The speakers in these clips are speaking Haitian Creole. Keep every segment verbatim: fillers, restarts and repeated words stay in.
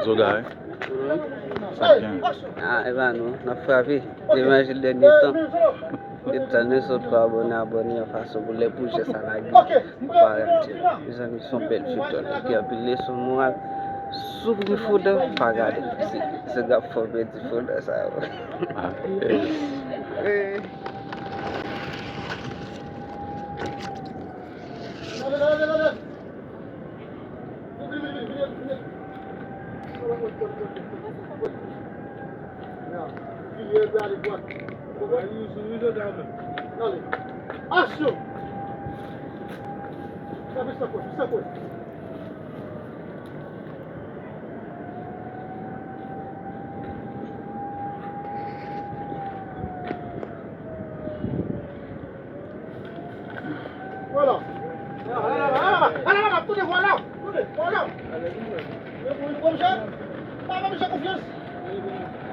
Zoga, wi. Sa k gen? Ah, e pa nou, n ap frape. Levanjil dènye tan. Depi talè nou sot pa abòne, abòne yon fason pou lè pwojè sa lage, ou pa rate. Mezanmi, se yon bèl feyton. Epi anpil leson moral. Si w gen fouda, pa gade. Se, se gap fò pèdi fouda sa yo. Ah, eh. Aksyon! Vwala. Ala laba, ala laba, ala laba, tande, vwala. Tande, vwala. Misye, misye konfyans.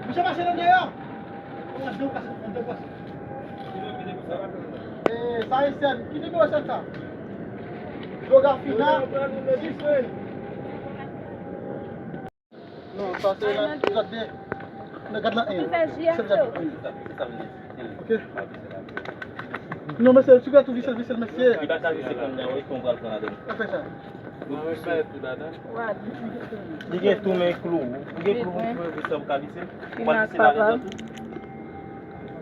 Misye pase nan deyò. Ann deyò pase, ann deyò pase. Eh, sa e sèn. Ki nimewo sèn sa? Zoga fina. Non, sa se nan zòt de. Nan gad la, eh. Se sa m di. Ok. Non, mesye, si w ka tou vise l, vise l, mesye. Li pa ka vise kounye a, wi, kon pral pran ladan. Sa fè sa. Li gen tou men klou. Li gen klou pou vise, ou ka vise. Ou pral vise ladan tou.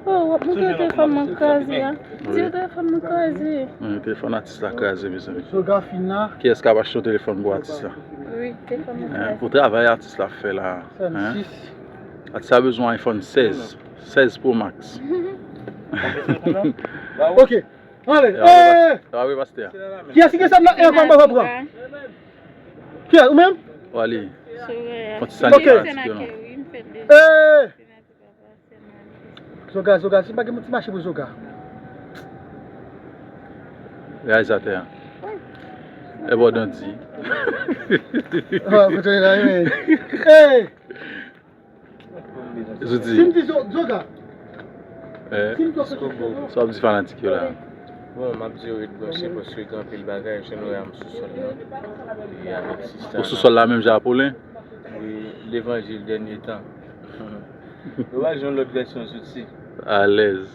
Oh, w ap montre telefòn mwen kraze a. Di yo telefòn mwen kraze. Wi, telefòn atis la kraze, mezanmi. Kiyès k ap achte yon telefòn pou atis la? Wi, telefòn mwen kraze. Pou travay atis la ap fè la. Atis la bezwen iPhone sèz. Sèz Pro Max. Ok. Ale. Sa va vre, pastè? Kiyès ki gen sèn nan? E, kòman w pran? Kiyès, ou menm? Wali. Fon ti sani fanatik yo non. Eh! Zoga, Zoga, si m pa gen ti mache pou Zoga. Reyalizatè a. E bò dandi. Oh, kote la, men. Hey! Zouti. Si m di Zo-, Zoga. Eh? Si m di Zoga. Sa w ap di fanatik yo la? Bon, m ap di yo ret branche paske gen anpil bagay, jan nou wè m sou sòl lan. E avèk sista. Ou sou sòl la menm jan a Paulin? Wi, levanjil dènye tan. Yo ba jwenn lòt vèsyon Zouti. Alèz.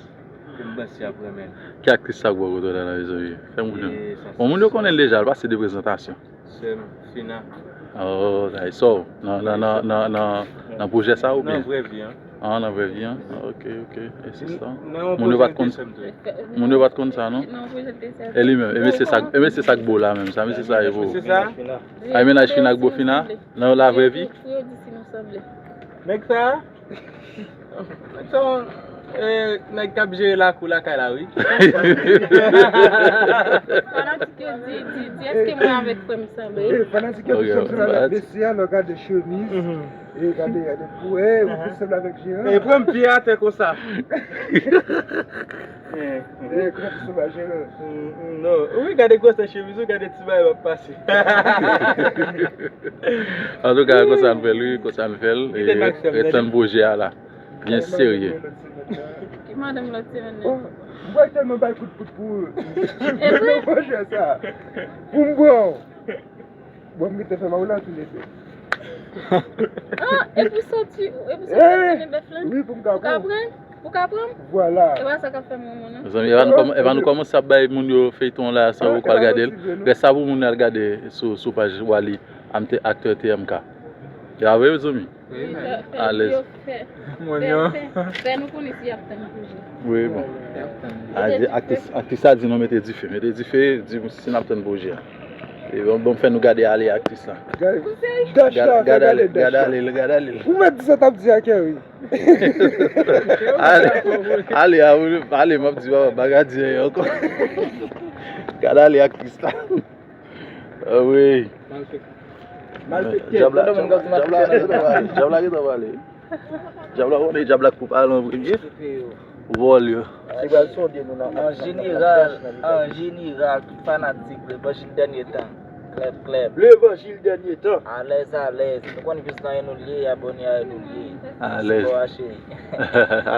Ke m panse ap renmen. Ki aktris sa k bò kote w la, mezanmi? Fè m konnen. Bon, moun yo konnen l deja, l pase de prezantasyon. Sè m, Fina. Oh, sa e sè w. Nan, nan, nan, nan, nan, nan pwojè sa oubyen? Nan vrè vi an. Ah, nan vrè vi an? Ok, ok. E se sa. Moun yo pa t konn, moun yo pa t konn sa, non? E li menm, e mesye sa, e mesye sa k bo la menm, sa mesye sa e bo. Mesye sa? Ay, mennaj Fina ak bo Fina, nan la vrè vi? Nèg sa? Nèg sa, eh, nèg k ap jere lakou lakay la, wi. Fanatik yo di, di, di, èske mwen avèk frè m sanble? Eh, fanatik yo di, sanble avèk mesye a, lè w gade chemiz, e gade, gade pou, eh, ou pi sanble avèk jeran. E pran m pye atè konsa. Eh, kote ti sovaj yo? Mm, mm, non. Wi, gade gwosè chemiz ou, gade ti bagay w ap pase. Antouka, konsa n fè l, wi, konsa n fè l. Ret tann pwojè a la. Byen serye. Ki madanm lòt semèn nan? Oh, m kwè tèlman bay kout poud pou pwojè sa. Pou m bon. Bon, m gentan fè mawou la tou lè de. Ah, epi soti, epi soti mennen bèf lan? Wi, pou m ka pran. Ou ka pran? Ou ka pran? Vwala. E pa sa k ap fè m renmen, non. Mezanmi, e pa nou kòman-, e pa nou kòmanse ap bay moun yo feyton la san yo pral gade l. Rès sa pou moun yo al gade sou, sou paj Wally, amte-, aktè T M K. E pa vre, mezanmi? Alèz. Fè, fè, fè nou konnen si y ap tann pwojè. Wi, bon. A di aktris, aktris sa di nou mete dife, mete dife, di si n ap tann pwojè a. E bon, bon, fè nou gade ale aktris la. Gade, gade ale, gade ale, gade ale. Ou mèt di sa t ap di a kè, wi. Ale, ale, ale, m ap di papa, pa ka di anyen ankò. Gade ale aktris la. Ah, wi. Malfektè. Dyab la, dyab la, dyab la gentan pale. Dyab la konnen, dyab la k pou pale an premye. Vòlè. Se pral sonde moun nan. An jeneral, an jeneral, tout fanatik Levanjil Dènye Tan. Klèb, klèb. Levanjil Dènye Tan. Alèz, alèz. Nou konn jis nan yo nou l ye, abòne a yo nou l ye. Alèz.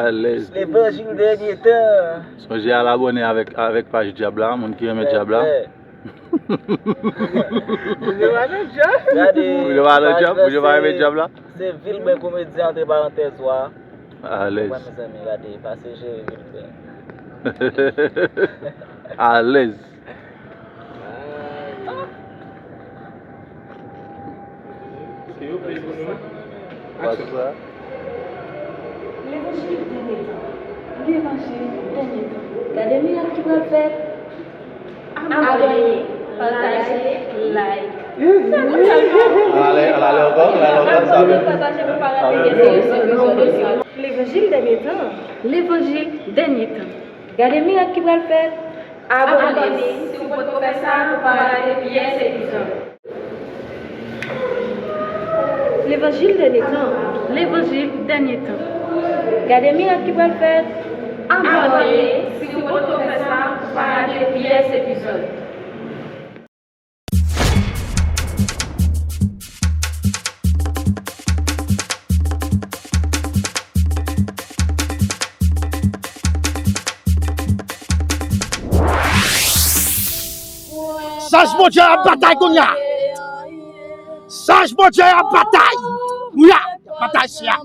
Alèz. Levanjil Dènye Tan. Sonje al abòne avèk, avèk paj Dyab la, moun ki renmen Dyab la. Klèb, klèb. Pou yo pa nan djòb. Gade, pou yo pa nan djòb, pou yo pa renmen djòb la. Se Vilben komedyen, antre parantèz wa. Alèz. Mwen, mezanmi, gade, pase jere Vilben. Alèz. Levanjil dènye tan. Levanjil dènye tan. Gade mirak ki pral fèt. Abòne, pataje, like. Ann ale, ann ale ankò, ann ale ankò, sa bèl. Pataje pou pa rate pyès epizòd yo. Levanjil dènye tan. Levanjil dènye tan. Gade mirak ki pral fèt. Abòne, si w potko fè sa, pou pa rate pyès epizòd. Levanjil dènye tan. Levanjil dènye tan. Gade mirak ki pral fèt. Abòne, si w potko fè sa, pou pa rate pyès epizòd. Zanj Bondye ap batay kounye a. Zanj Bondye ap batay. Wi, y ap batay, sè.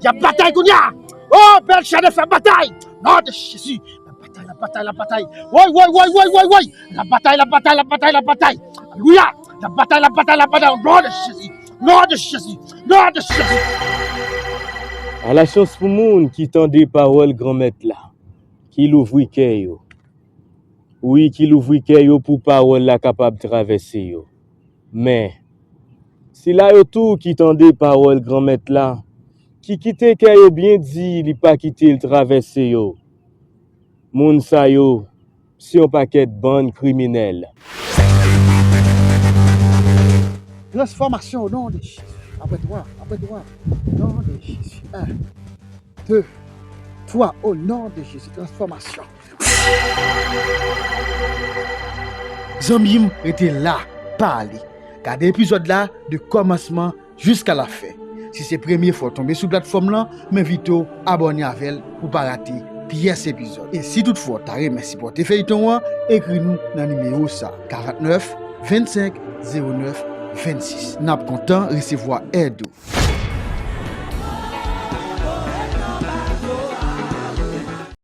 Y ap batay kounye a. Oh, bèl chè de fè batay. Non de Jezi. L ap batay, l ap batay, l ap batay. Woy, woy, woy, woy, woy, woy. L ap batay, l ap batay, l ap batay, l ap batay. Alelouya. L ap batay, l ap batay, l ap batay. O non de Jezi. Non de Jezi. Non de Jezi. Ala chans pou moun ki tande pawòl Granmèt la, ki louvri kè yo. Wi, ki louvri kè yo pou pawòl la kapab travèse yo. Men, sila yo tou ki tande pawòl Granmèt la, ki kite kè yo byen di li pa kite l travèse yo, moun sa yo se yon pakèt bann kriminèl. Transfòmasyon o non de Jezi. Apre twa, apre twa. Non de Jezi. En, de, twa, o non de Jezi. Transfòmasyon. Zanmi m, rete la, pa ale. Gade epizòd la de kòmansman jiska lafen. Si se premye fwa w tonbe sou platfòm lan, m envite w abòne avè l pou w pa rate pyès epizòd. E si toutfwa w ta renmen sipòte feyton an, ekri nou nan nimewo sa, karantnèf, vennsenk, zewo nèf, vennsis. N ap kontan resevwa èd ou.